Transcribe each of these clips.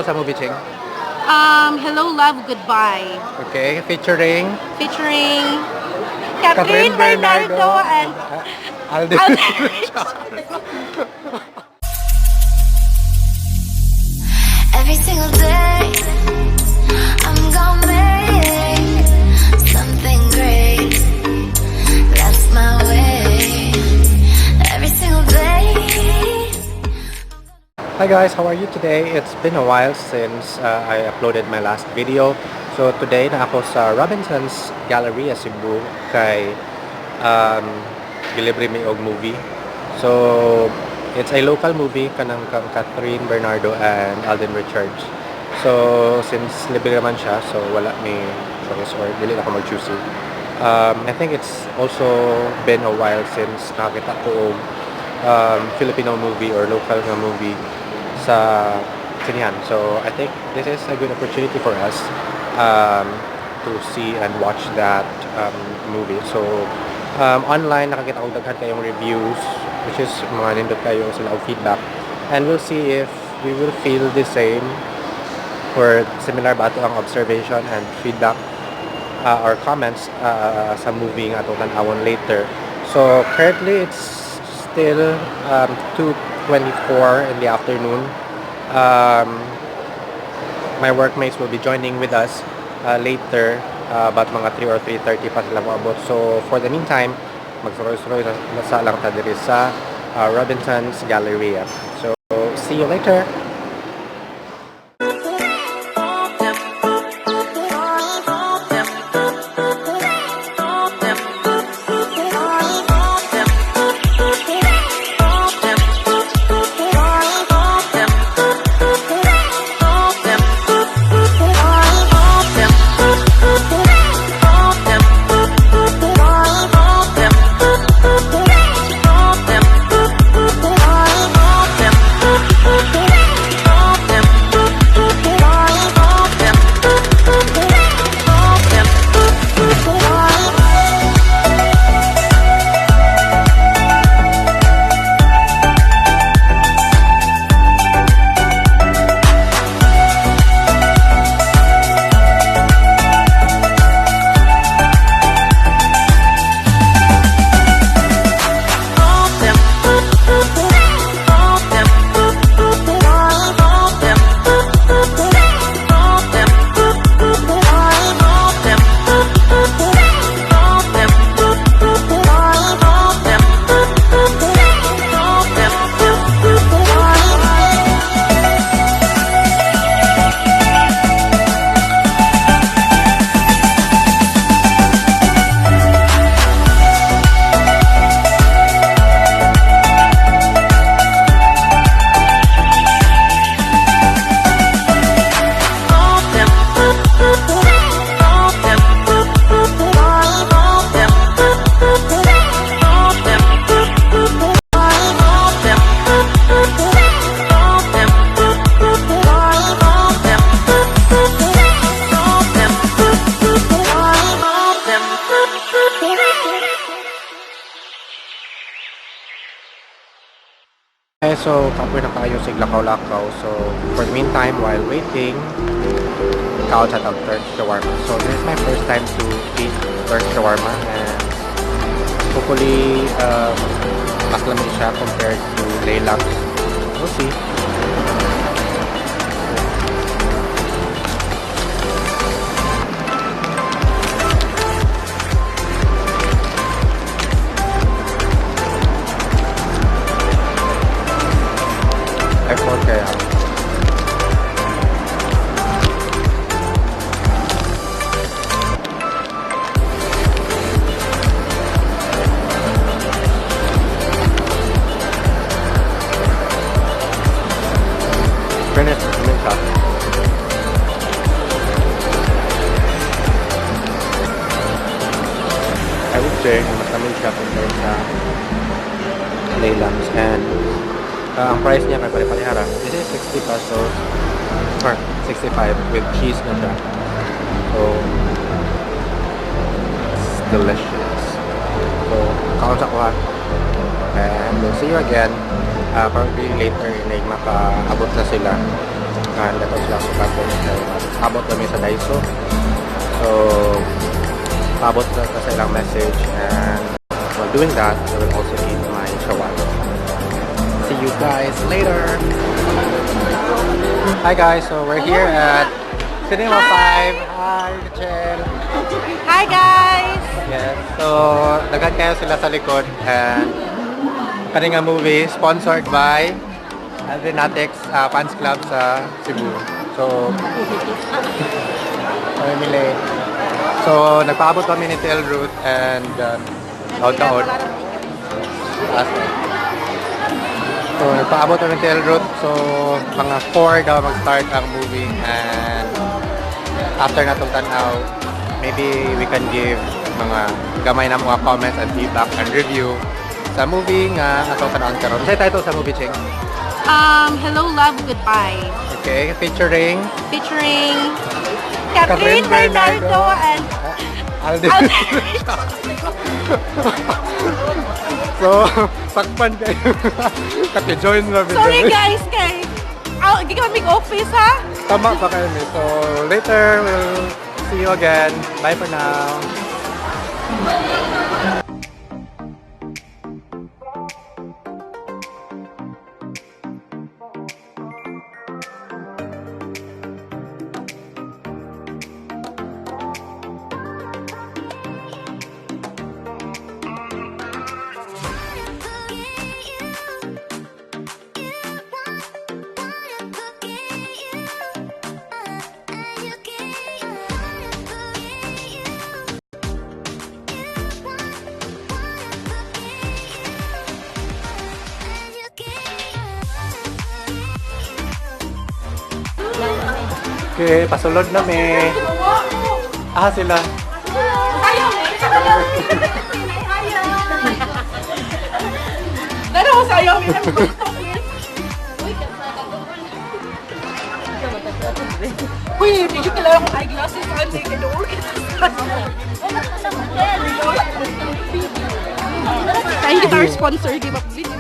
Sa movie, Ching? Hello, Love, Goodbye. Okay, featuring Featuring Kathryn Bernardo and Alden. Alden. Every single day, I'm gonna make something great. That's my way. Every single day. Hi guys, how are you today? It's been a while since I uploaded my last video. So today naa ko sa Robinson's Galleria Cebu kay gilibre mi og movie. So it's a local movie kanang kang Kathryn Bernardo and Alden Richards. So since libre naman siya, so wala mi choice or dili na ako mag-choosy. I think it's also been a while since nakakita ko og Filipino movie or local nga movie sa sinihan. So I think this is a good opportunity for us to see and watch that movie. So online nakakita ko daghan kayong reviews, which is mga nindot kayo sila og feedback, and we'll see if we will feel the same or similar ba ato ang observation and feedback or comments sa movie nga atong tan-awon later. So currently it's still 2:24 in the afternoon. My workmates will be joining with us later, but mga 3 or 3:30 pa sila moabot. So for the meantime, magsuroy-suroy sa lang ta diri sa Robinson's Galleria. So see you later. Okay, so kapoy na kayo sig lakaw-lakaw. So for the meantime, while waiting, kaon sa tag Turk shawarma. So this is my first time to eat Turk shawarma and hopefully mas lami siya compared to Laylax. We'll see. Effort kaya. Finish, finish siya. I would say mas lami siya compared sa Laylam's and ang price niya kay pare-parehara. This is 60 pesos or 65 with cheese na siya. So it's delicious. So kaon sa kuha. And we'll see you again probably later in makaabot na sila. And ato sila sukaton kay abot kami sa Daiso. So, paabot na ta sa ilang message and while doing that, I will also eat my shawarma. See you guys later! Hi guys, so we're here at Cinema 5. Hi, Michelle. Hi guys! Yes, so daghan kayo sila sa likod and kani nga movie sponsored by Alvinatics Fans Club sa Cebu. So, kami. So, nagpaabot kami ni TL Ruth and taon-taon. So, nagpaabot kami ni TL Ruth. So, mga 4 daw mag-start ang movie and after natong tanaw, maybe we can give mga gamay na mga comments and feedback and review sa movie nga atong tanawon karon. Unsay title sa movie, Ching? Hello Love, Goodbye. Okay, featuring Featuring Kathryn Kathryn Bernardo Bernardo and Alden. So, sakpan kayo. Kati-join na Sorry guys, kay ah, di kami office ha? Tama pa kayo ni. So, later, we'll see you again. Bye for now. Okay, pasulod na mi. Ah, sila. Tayo! Pero sayo, may Uy, medyo kailangan kong eyeglasses. Ano yung kinuur. Thank you to our sponsor. Give up video.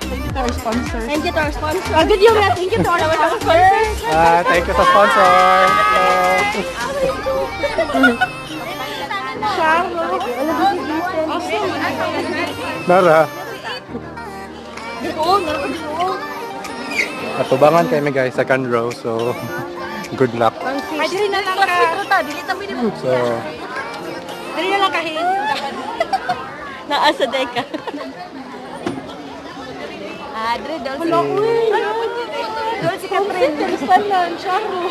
Thank you to our sponsor. Thank you to our sponsor. Ah, good yun. Thank you to our sponsor. Ah, thank you sa sponsor. Charo. Nara. Oo, naroon. Atubangan kami guys, second row. So, good luck. Ay, dili na lang ka. Dili ta mo. So, Dili na lang ka, Hin. Naa sa deka. Ah, dre dol. Wala, uy. Dol si Catherine. Tanan, Charo.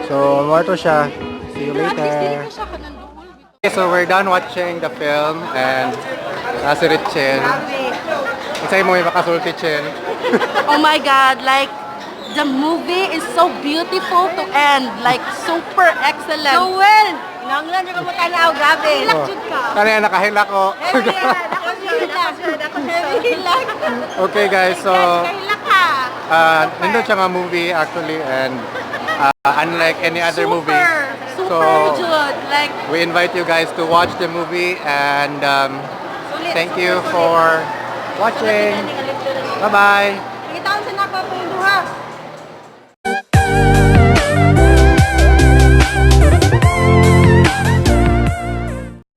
So more to siya. See you Pero at least dili later. ka siya kanang duol. Okay, so we're done watching the film and nasa si Richel. Unsay mo may makasulti, Chel? Oh my God, like, the movie is so beautiful to end. Like, super excellent. So well. Nanglan jud ka mo tanaw, grabe. Hilak jud ka. Kaya nakahila ko. Heavy yan. Ako siya, ako siya, ako siya. Hilak. Okay guys, so Kahilak ka. Nindot siya nga movie actually and unlike any other super, movie. Super So, jud. Like, we invite you guys to watch the movie and Sulit, thank super you sulit. for watching. Bye-bye. Kita sa nako duha.